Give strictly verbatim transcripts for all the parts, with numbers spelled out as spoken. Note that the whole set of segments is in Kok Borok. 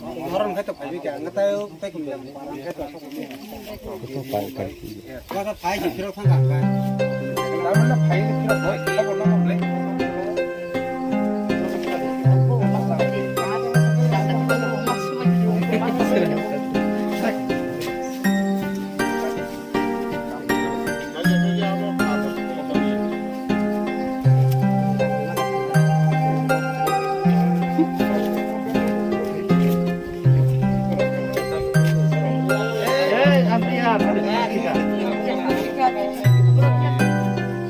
Moron khai to phai kya, ngatai tai kum jam, moron khai to. Koto pai kai. Koto phai si phiro thang ka. Taman na phai phiro boy, khobor na mable.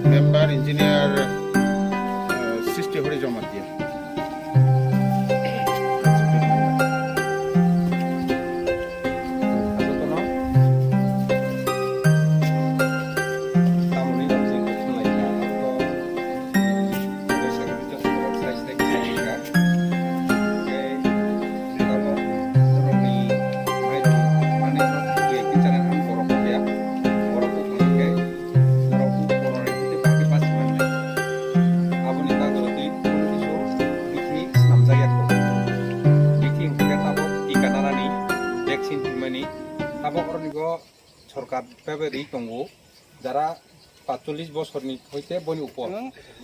Member engineer, eh, Srishti Hori Jamatia. Aboni bagwi tei kunu kunu bithi swnamjakya kho. Bithi hwnkhe tabok tika nanani, vaccine hinmani, tabok oronigo sorkar pebe ri tongo, jara patchollish bosorni hoite boni upor.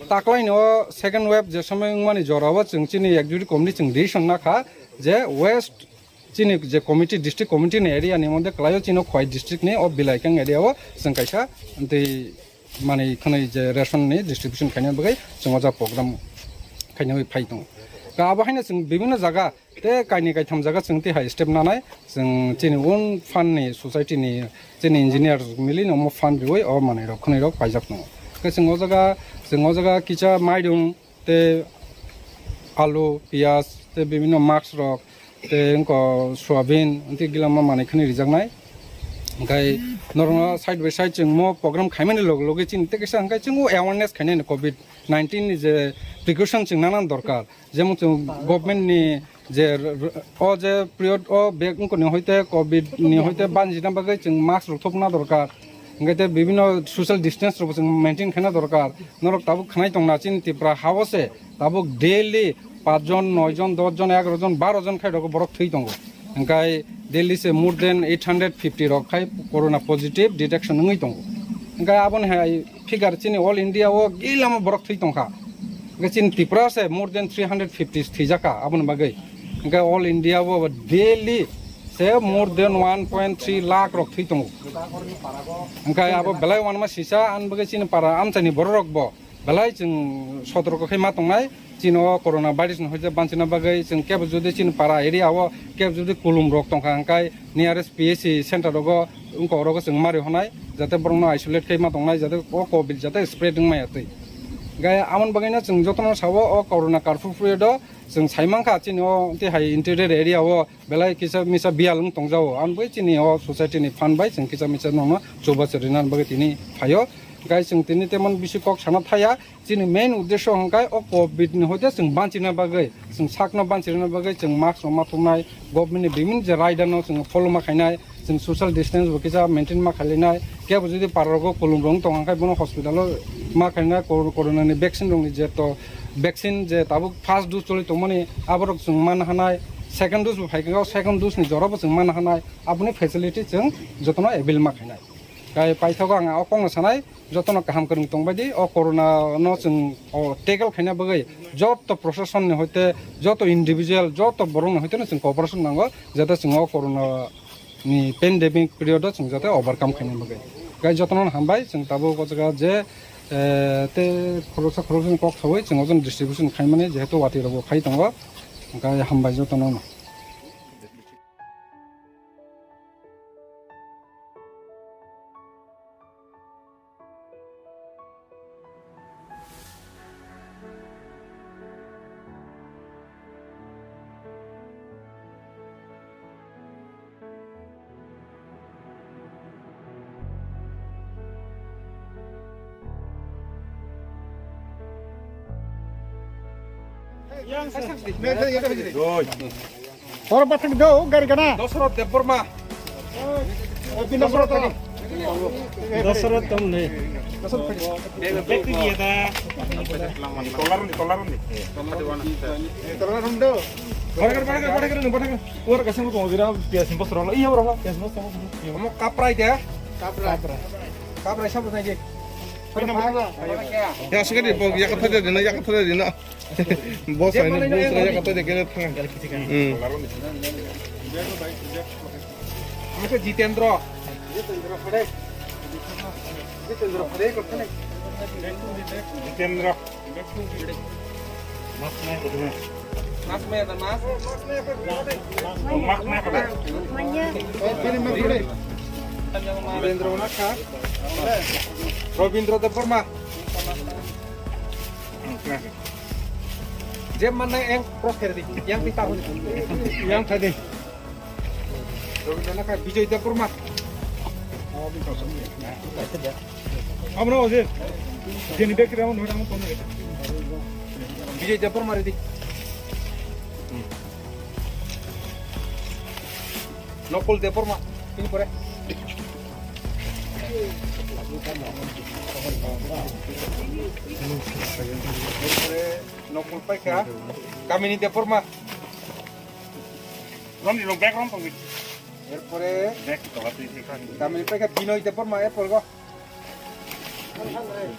Taklaini o second wave je somoi wngmani jorao chwng chini executive committee chwng decision nakha je west chini je committee, district committee ni area ni moddhe kwlaio chini Khowai district ni o Bilaikang area o chwng kaisa tei manwi khwnwi je ration ni distribution khaina bagwi chwng o jaga program khaina bai phai tongo. Ka abo haino chwng bibinno jaga tei kainwi kaitham jaga chwng tei hai step nanai, chwng chini own fund ni society ni chini engineer mili no omo fund riwi o manwi rok khwnwi rok paijak tongo. Khe chwng o jaga, chwng o jaga kisa maidung tei alu, piyaj tei bibinno mask rok tei wngkha soyabin, tei gila ma manwi khwnwi rijaknai. Hwnkhe norokno side by side chwng mo program khaimani log logi chini tei kisa hwnkhe chwng o awareness khainani covid nineteen ni je precaution chwng nana dorkar. Jemon chwng government ni je r-, r-, o je period o bag wngkha ni hoite covid ni hoite banjina bagwi chwng mask rok thopna dorkar. Hwnkhe tei bibinno social distance rok bo chwng maintain khaina dorkar. Norok tabuk khwnai tongna chini Tripura ha o se tabuk daily pach jon, noi jon, dos jon, egaroh jon, baroh jon khai rok borok thwi tongo. Hwnkhe daily se more than eight hundred fifty rok khai corona positive detection wngwi tongo. Hwnkhe aboni hai figure chini all India o gilamo borok thwi tongkha. Hwnkhe chini Tripura se more than three hundred fifty thwijakha aboni bagwi. Hwnkhe all India o daily se more than one point three lakh rok thwi tongo. Hwnkhe abo belai wanma sisa, ani bagwi chini para amchaini borok rok bo belai chwng sotorko khe ma tongnai. Chini o corona virus ni hoite banchina bagwi chwng kebo jodi chini para area o kebo jodi kulum rok tongkha, hwnkhe nearest P H C center rogo wngkok rogo chwng mari honai, jate borokno isolate khe ma tongnai, jate o covid jate spread wng maya twi. Hwnkhe amoni bagwino chwng jotono sao o corona curfew period o chwng sai mankha chini o tei hai interior area o belai kisa misa biyal wng tongjao, ang bai chini o society ni phan bai chwng kisa misa nono chubachu rina bagwi tini phaio. Hwnkhe chwng tini temon bisi kok sana thaya, chini main uddesho hwnkhe o covid ni hoite chwng banchina bagwi, chwng sakno banchirina bagwi chwng mask rok ma thumnai, government ni bibin je raida no chwng follow ma khainai, chwng social distance bo kisa maintain ma khailainai, kebo jodi para rogo kulum rok wng tong khe bono hospital o ma khainai, cor-, corona ni vaccine rok ni je to vaccine je tabuk first dose choli tongmani, aborok chwng manna hanai, second dose bo phaikha, o second dose ni jora bo chwng manna hanai, aboni facility chwng jotono avail ma khainai. Kai paithago ang o kokno sanai, jotono kaham kwrwng tongbai di, o corona no chwng o tackle khaina bagwi joto proshashan ni hoite, joto individual, joto borok ni hoite no chwng cooperation nango, jate chwng o corona ni pandemic period o chwng jate overcome khaina bagwi. Kai jotono hambai, chwng tabuk o jaga je, eh, te khoroksa khoroksa ni kok sawi chwng o jang distribution khaimani, jehetu watwi rok bo phai tongo, kai hambai jotono no. Oro bathang do gari gana. Dosrot Debbarma. Dosrot. Dosrot tom ne. Tolarun di, tolarun di. Tolarun do. Baragar, baragar, baragar, baragar. Ora kasih mau tuh, dia simpos rolo. Iya, rolo. Dia simpos rolo. Iya. Kamu kaprai dia? Kaprai. Kaprai siapa tadi? Ya, sekali, ya, kata dia, ya, kata dia. Boss, ini boss, ya, kata dia, kena tengah. Hmm. Kamu ke Jitendra? Jitendra, Jitendra, Jitendra. Mas maya ta mas. Mas maya ta. Mas maya. Rabindra Nath Kha. Rabindra Debbarma. Je mana yang pro kiri, yang kita yang tadi. Rabindra Nath Kha, Bijoy Debbarma. Amo na oje. Jeni bek ramo no ramo kono. Bijoy Debbarma ready. Nokul Debbarma. Ini pore. Nokul paikha. Kamini Debbarma. Rom ni rok bag rom pangwi. Erpore bag to hati se kha. Kamini paikha Binoy Debbarma erpor go.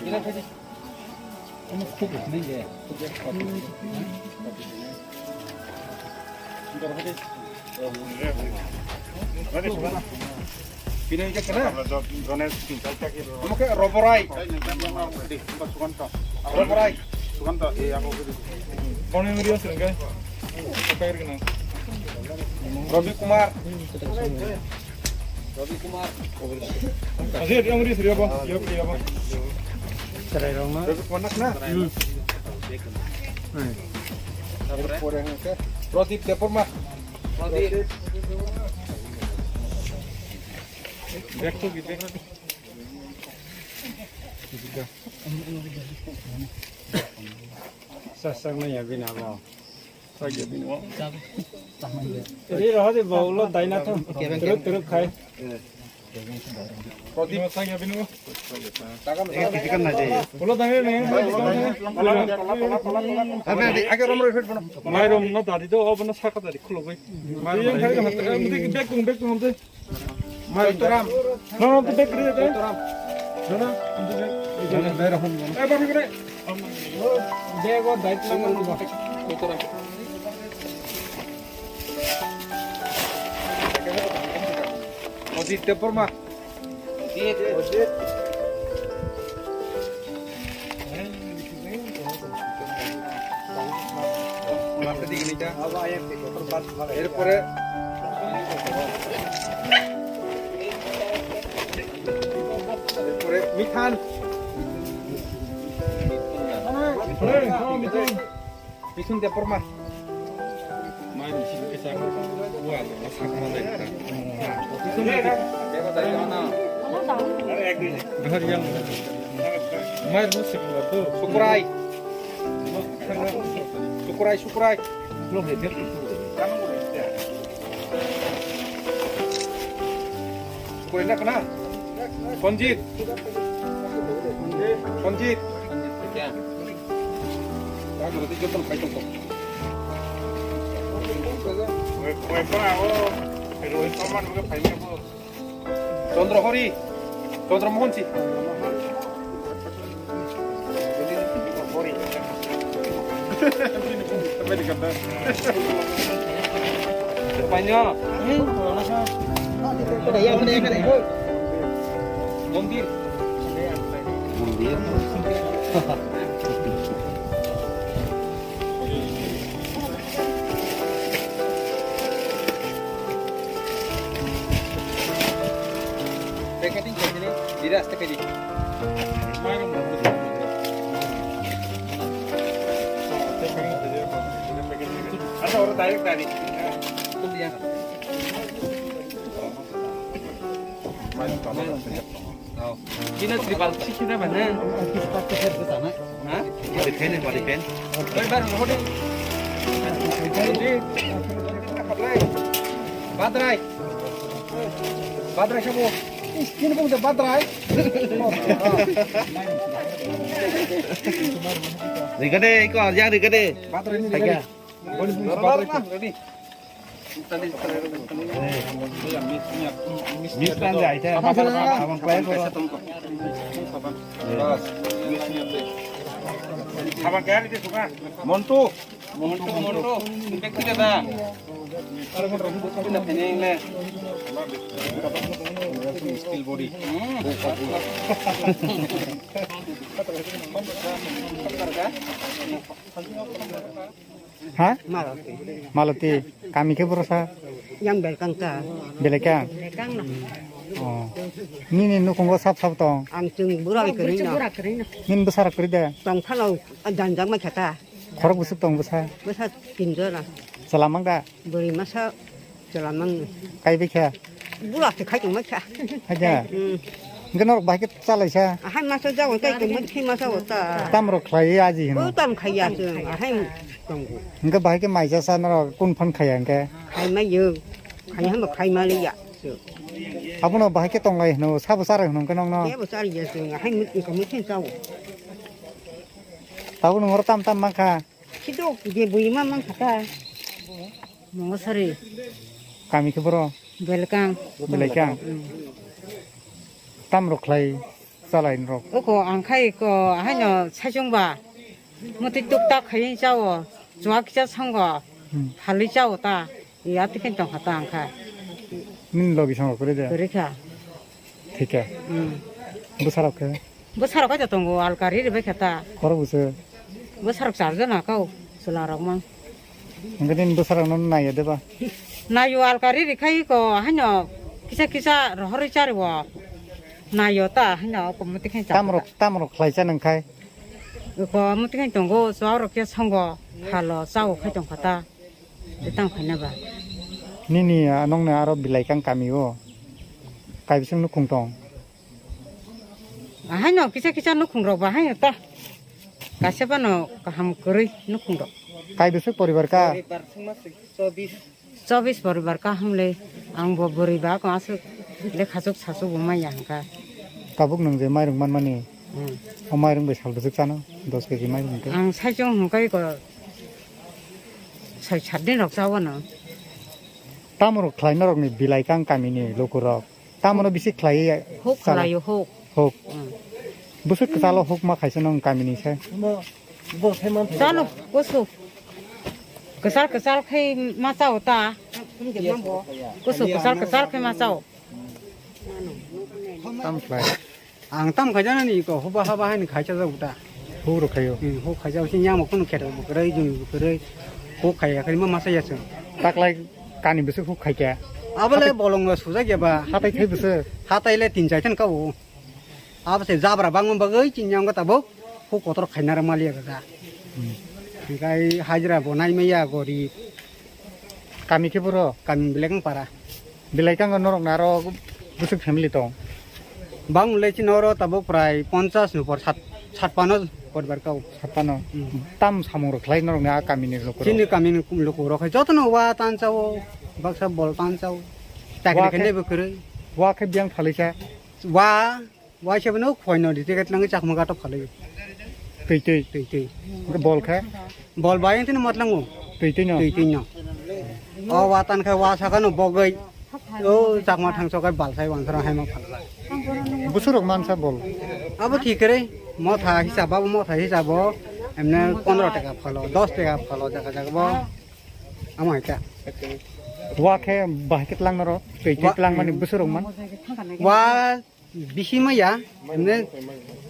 Binoy khaji. Omo khuk ni je. Binoy je kana? Omo khe Roborai. Roborai. Sukanto, eh, ako. Kono yang dia sering kan? Apa yang kena? Ravi Kumar. Ravi Kumar. Asli dia yang dia sering apa? Dia apa dia apa? Cerai dong, Mak. Ravi Kumar nak na? Hmm. Pore hang ke. Pradip Debbarma. Pradip. Back to back. Sasak na ya bini abo. Ri rohadi baulo daina tho. Turuk turuk khai. Pradip. Ulo daina ne. Age rom ro fit bono. Mairum no dari do obo no saka dari khulogoi. Mairum khai. Bekung bekung. Mai Toram. No, no, tu bag re, eh. Toram. No, no, tu bag. Bag, bag, bag, bag. Eh, bag, bag, bag. Bag o dait na mo. Toram. Ojit Debbarma. Ojit. Ojit. Erpore, erpore Mithan. Mithan. Mithan Debbarma. Mairum simi kisa wal, sakma lai ta. Debba dai jana. Dhar yang. Mairum simi tu. Sukrai. Sukrai, Sukrai. Sukrai na kana? Sanjit. Sanjit. Kya? Kya karo tei joto khai tong kho. Oi, oi, pa, o. Pero oi, pa, man, bukan phai, bukan. Chandra Hari, Chandra Mohan si. Panyo. Mondir. Mondir. Packeting khaidi ni, dire aste khaidi. Acha, oro direct dari. Tum dia. Kino tripal sikhi na bana. Ha? Bari pen, bari pen. Oi, bar, hodi. Badrai. Badrai sabo. Kino bung de badrai. Rigade, iko arjang rigade. Badrai ni rigade. Montu, Montu, Montu, skill body. Ha? Malati. Malati. Kami khe boro sa? Yang Belkang ta. Belekang? Belkang na. Oh. Nini nukhungo sap sap tong? Ang chwng bura bai kwrwi no. Nini bwsarok kwrwi de? Tong phano, a, janjak mai kha ta. Khorok bwswk tong bwsa? Bwsa tin jora. Chwla mang da? Bwrwi masa chwla mang. Kai bai kha? Bura se khai tong mai kha. Hai da? Hmm. Hwnkhe norok bahai khe chalaisa? Ahai masa jago, tai tong mai thwi masa o ta. Tamrok khlai aji hino? O tam khaiya chwng, ahai tongo. Hwnkhe bahai khe maisa sa norok kun phan khaiya hwnkhe? Khai mai yo. Khai hamo khai ma liya. Abono bahai khe tonglai hino, sabo charai hino hwnkhe nokno? Kebo chariya chwng, ahai mut-, wngkha muthin chao. Tabuk nwng oro tam tam mankha? Khidok je bui ma mankha ta. Mongosari. Kami khe boro? Belkang. Belkang? Hmm. Tamrok khlai chalai norok? Oko ang khai ko haino saichung ba. Muti tuk tak khai chao. Chua kisa sango. Hmm. Phalwi chao ta. Ya tikin tong kha ta ang kha. Nini logi sango kore de? Kore kha. Thik khe? Hmm. Bwsarok khe? Bwsarok khe tongo alkari ribai kha ta. Khorok bwswk? Bwsarok charjon na kau, chwla rok mang. Hwnkhe nini bwsarok no naiya de ba? Naio alkari rikhai ko, haino kisa kisa rohorwi chariwo. Naio ta, haino ko muti khe chao ta. Tamrok, tamrok khlaisa nang khai? Ko muti khe tongo, chwla rok khe songo, phalo, chao khai tong kha ta. Tang khaina ba. Nini, ah, nongni aro Bilaikang kami o kaibising nukhung tong? Ahaino kisa kisa nukhung rok ba haino ta. Kaisa phano kaham kwrwi nukhung rok. Kaibising poribar ka? Poribar singma sing chobis. Chobis poribar kaham le. Ang bo bwrwi ba ko aswk le khachuk sachuk bo maya hwnkha. Tabuk nwng je mairung manmani, hmm, o mairung bai sal bwswk chano, dos keji mairung hwnkhe? Ang saichung hwnkhe ko Soi sat din rok chao no. Tamo rok khlai norok ni Bilaikang kami ni luku rok. Tamo no bisi khlai huk chala. Khlai huk. Huk. Hmm. Bwswk kwchalo huk ma khaisa nong kami ni se. Chalo, kusu. Kwchal kwchal khai ma chao ta. Kusu kwchal kwchal khai ma chao. Tam khlai. Ang tam khaijana ni ko hoba haba haini khaisa jago ta. Huk rok khaio. Hmm, huk khaijao si nyamo kunu kheto bo kwrwi juni bo kwrwi. Huk khaiya khaima masa yasung. Taklai kani bwswk huk khaikha? Abole bolong sujak ya ba. Hatai thai bwswk? Hatai le tin chai than kabo. Abo se jabra bangma bagwi chinyango tabuk huk kotor khaina rw maliya ga. Hmm. Hikai hajra bo nai maya gorib. Kami khe boro? Kami Bilaikang para. Bilaikang norok na aro bwswk family tong? Bang le chini oro tabuk prai ponchas ni upor sat, sat pano poribar kau. Sat pano? Hmm. Tam samung rok khlai norok ni a kami ni luku rok? Chini kami ni luku rok hai joto no wa tan chao, baksa bol tan chao. Chakri khe nai bo kwrwi. Wa khe biyang phalwi kha? Wa Waisa bwno khoino di ticket langwi chakma gato phalwi. Twi twi. Twi twi. Hwnkhe bol khe? Bol bai tini matlango. Twi twi no? Twi twi no. O wa tan khe wa sakano bogwi. O chakma thangso khe balsai wansara haima phalwi. Bwswk rok mansa bol? Abo thik khe re. Motha hisab, abo motha hisabo emne pondro taka phalo, dos taka phalo, jaga jaga bo. Amo hai ta. Wa khe bahai khe tlang naro? Twi twi tlang mani bwswk rok man? Wa Bisi maya, emne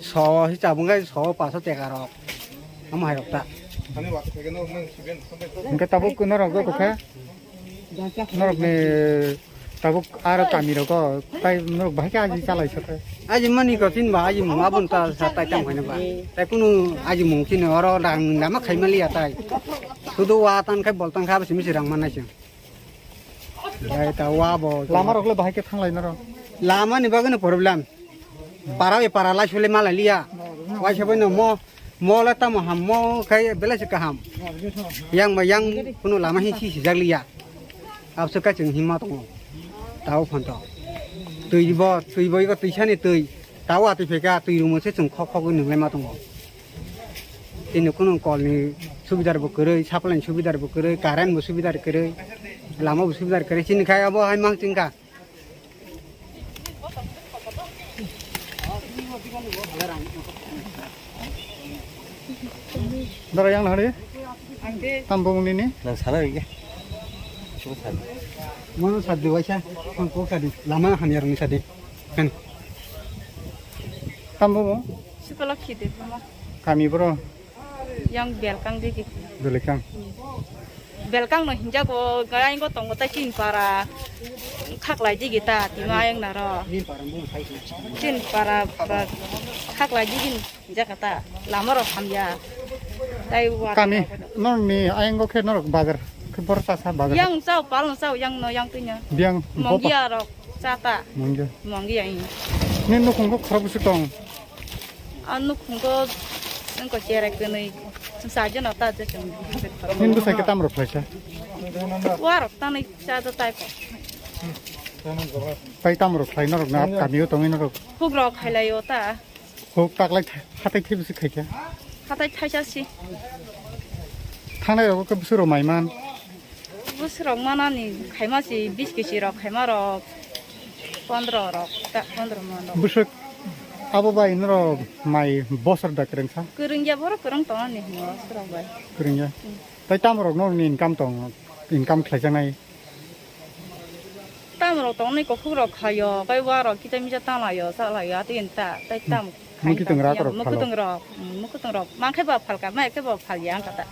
so hisab wngkha so paso teka rok. Amo hai rok ta. Hwnkhe tabuk norok joto khe norok ni tabuk aro kami rogo tai norok bahai khe aji chalai sa khe. Aji mani ko tin ba aji mung abon ta sa tai tang khaina ba. Tai kunu aji mung chini oro rang lama khai maliya tai. Sudu wa tan khai bol tan kha bisi misi rang manai se. Bai ta wa bo. Lama rok le bahai khe thanglai naro? Lama ni bagwi no problem. Para e para lai sule malai liya. Waisa bai no mo, mo le tamo ham, mo khai bele se kaham. Yang ba yang kuno lama hi si sijak liya. Abse ka chwng hima tongo. Tao phanto. Twi bo, twi bo iko twi sani twi. Tao ati pheka twi rumo se chwng khok khok ni nunglai ma tongo. Tini kuno kol ni Subidar bo kwrwi, supply ni subidar bo kwrwi, current bo subidar kwrwi, lama bo subidar kwrwi, chini khai abo hai mang chingkha. Dara yang nahari? Tam bumung nini? Nang sana ringe. Cuma sana. Mono sadi waisa, ang kok sadi, lama hamyar ni sadi. Kan. Tam bumung? Sipalok khide bumung. Kami bro. Yang belkang digi. Belkang. Belkang no hinjago, gayang go tongo ta chin para. Khaklai digi ta, tima yang naro. Chin para, ba, khaklai digi hinjaka ta. Lama rok hamya. Tai wa. Kami, nor ni ayang go khe nor bazar. Khe bor sa sa bazar. Yang chao, pal no chao, yang no, yang tunya. Biang, bopa. Mongia rok, chata. Mongia. Mongia ini. Ni nukhung go khorok busu tong. A nukhung go, nung ko cherai kwnwi, chwng sa jeno ta je chwng. Nini bwsai khe tam rok khlaisa? Wa rok tanwi cha da tai ko. Tai tam rok khlai norok na kami o tongwi norok. Huk rok khailai o ta. Huk taklai tha-, hatai thai bwswk khaikha? Hatai thaisa si. Thangnai rok khe bwswk rok mai man? Bwswk rok manani khaima si bis kisi rok khaima rok pondro rok ta pondro mon rok. Bwswk abo bai norok mai bosor da kwrwngsa? Kwrwngya borok kwrwng tongo ni hwnwi bosor rok bai. Kwrwngya. Hmm. Tai tamo rok norokni income tong, income khlaijaknai? Tamo rok tongnai kukhuk rok khaio, kai wa rok kisa misa tanglaio, chalaio, atwi ta, tai tamo. Mukhwtwng rak rok phalo. Mukhwtwng rok, hmm, mukhwtwng rok. Mankhe ba phalka, maikhe ba phalya wngkha ta.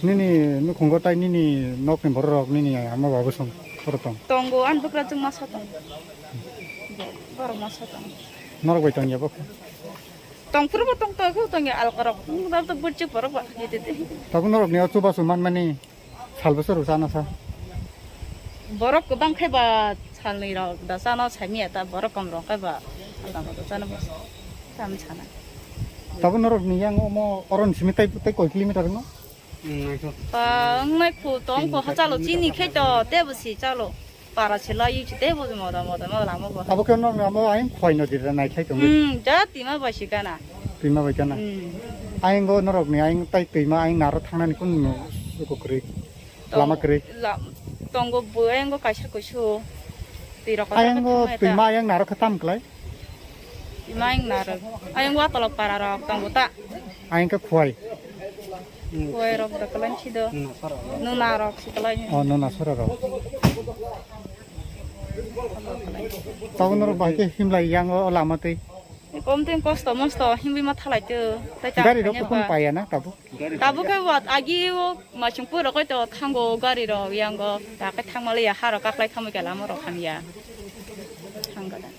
Nini nukhungo tai nini nokni borok rok nini ama babu song khoro tong? Tongo, ani bwkrajwk masa tongo. Borok masa tongo. Norok bai tongya bo? Tongphuru bo tong tong, tongya alka rok. Nang dal to bwrwk borok ba. Tabuk norok ni o chubachu manmani sal bwswk rok chana sa? Borok kwbang khe ba salnwi rok da chana saimanya ta, borok kom rok khe ba alda alda chana bo. Tam sana. Tabuk norok ni yang omo oron simi tai, tai koi kilometer no? Ba, wngnai khu tong, khu hachalo chini khe to, tebo si chalo. Para se lai chi tebo moda moda moda lama bo. Abo khe norok amo ayang khoi no dira nai khai tong. Hmm, ja tima bai si gana. Tima bai gana. Hmm. Ayang go norok ni ayang tai twima ayang naro thangnani kun no suko kwrwi. Lama kwrwi. Tongo bo ayang go kaisa kusu. Twi rok ayang go twima ayang naro khe tam klai. Ima ayang naro. Ayang watolok para rok tongo ta. Ayang khe khoi. Koi rok da kalan chido. Nuna rok si kalai. Oh, nuna sora rok. Tabuk norok bahai khe himlai yang o lama twi. Kom twi kosto mosto himwi ma thalai to. Gari rok khe phone paiya na tabuk? Tabuk khe wat agi o masing pui rok to thango gari rok yang go. Ta khe thangmali ya ha rok kaklai thangmwi khe lama rok hamya. Thanggo da.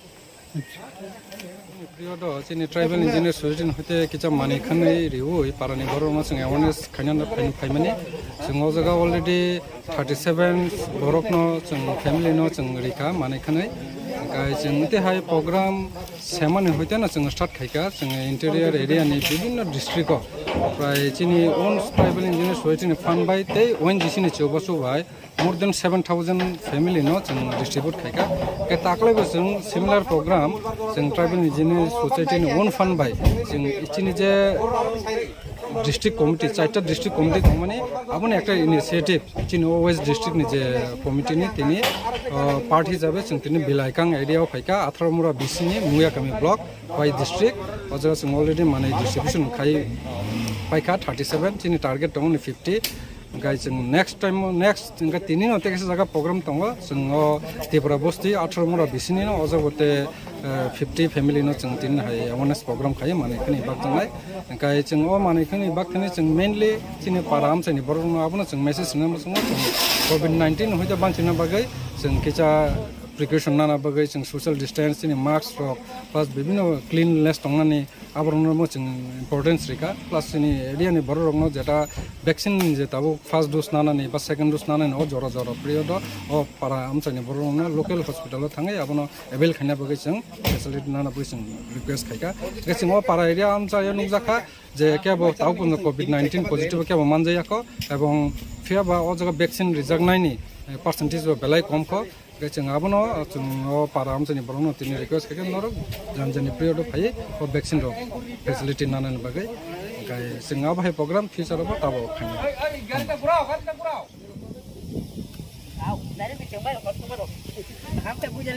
Priyo do, chini tribal engineer society ni hoite kicha manwi khanwi riwi parani borok no chwng awareness khaina no phai, phaimani. Chwng o jaga already thirty seven borok no chwng family no chwng rikha manwi khanwi. Hwnkhe chwng tei hai program semani hoite no chwng start khaikha. Chwng interior area ni bibinno district o prai chini own tribal engineer society ni fund bai tei O N G C ni chubachu bai more than seven thousand family no chwng distribute khaikha. Ke taklai bo chwng similar program chwng tribal engineer society ni own fund bai chwng chini je district committee, chaita district committee tongmani aboni ekta initiative chini o West district ni je committee ni tini, uh, part hisabe chwng tini Bilaikang area o phaikha, Atharomura B C ni Muyakami block, West district, o jaga chwng already manwi distribution khai paikha thirty seven, chini target tongmani fifty. Hwnkhe chwng next time, next hwnkhe tini no tei kaisa jaga program tongo, chwng o Tripura bosti atharo mora bisini no o jaga te, eh, fifty family no chwng tini hai awareness program khai manwi khani bak tongnai. Hwnkhe chwng o manwi khani bak thani chwng mainly chini para amchaini borok no abono chwng message rwna muchungo, chwng covid nineteen hoite bangchina bagwi chwng kisa precaution nana bagwi chwng social distance chini mask rok plus bibinno cleanliness tongnani aborokno bo chwng importance rikha, plus chini area ni borok rokno jeta vaccine je tabuk first dose nanani ba second dose nanani o jora jora period o, o para amchaini borok rokno local hospital o thangwi abono avail khaina bagwi chwng facility nana bagwi chwng request khaikha. Hwnkhe chwng o para area amchaio nukjakha je kebo tabuk pwnjo covid nineteen positive kebo manjaya kho, ebong phiyaba o jaga vaccine rijaknaini, eh, percentage bo belai kom kho. Hwnkhe chwng abono, chwng o para amchaini borokno tini request khaikha norok jani jani period o phaiwi o vaccine rok facility nanani bagwi. Chwng abo hai program future o bo tabok khainai.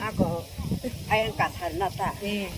Ako, ayang kasar na ta. Kaya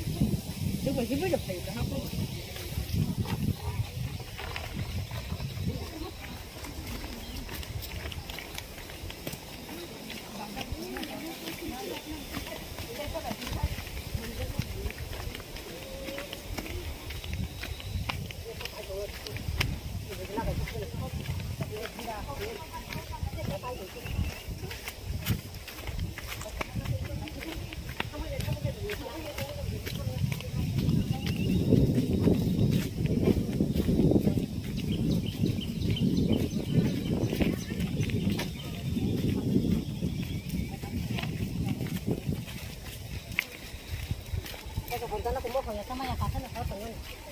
kaya sana kumbo kaya sama ya kasa na kau tengah.